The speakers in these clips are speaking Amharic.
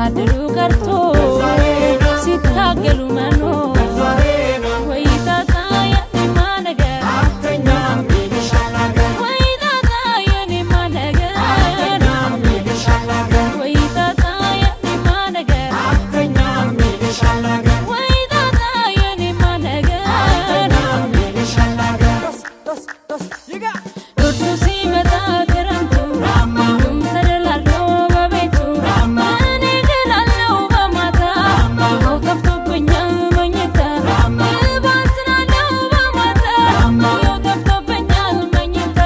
ሲታደሉ ቀርቶ ሲታገሉ መኖር ወይ ጣጣ የኔማ ነገር፣ ወይ ጣጣ የኔማ ነገር፣ ወይ ጣጣ የኔማ ነገር፣ ወይ ጣጣ የኔማ ነገር። ብርዱ ሲመጣ ክረምቱ ሁሉም ተደላድሎ በቤቱ፣ እኔ ግን አለው በማታ ይኸው ጠፍቶብኛል መኝታ። እባዝናለሁ በማታ ይኸው ጠፍቶብኛል መኝታ።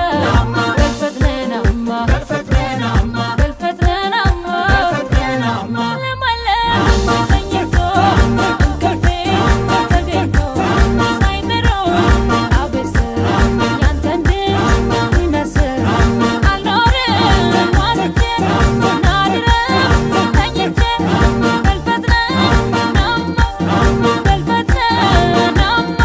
በልፈጥነናማ በልፈጥነናማ ለማለም ተኝቶ እንቅልፌ ተገኝቶ ሳይጠሩ አቤት ያንተን ይመስል አልኖርም ዋልቼ ናድረም ተኝቼ። በልፈጥነናማ በልፈጥነናማ።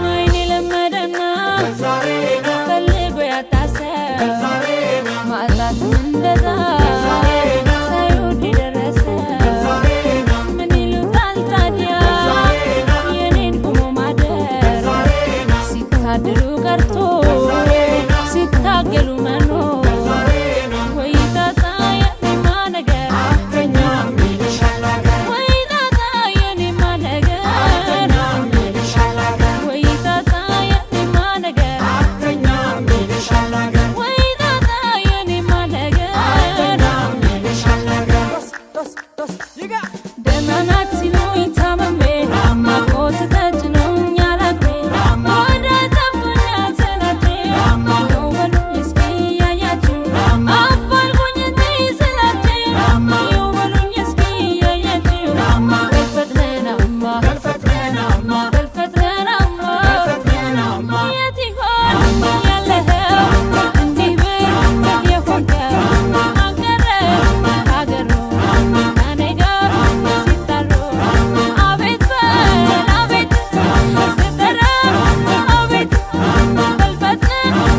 አይኔ ለመደና ፈልጎ ያጣሰ ማጣት እንደዛ ሳይወድ የደረሰ ምን ይሉታል ታዲያ የኔን ቆሞ ማደር? ሲታደሉ ቀርቶ ሲታገሉ መኖር ወይ ጣጣ የኔማ ነገር፣ ወይ ጣጣ የኔማ ነገር፣ ወይ ጣጣ የኔማ ነገር፣ ወይ ጣጣ የኔማ ነገር።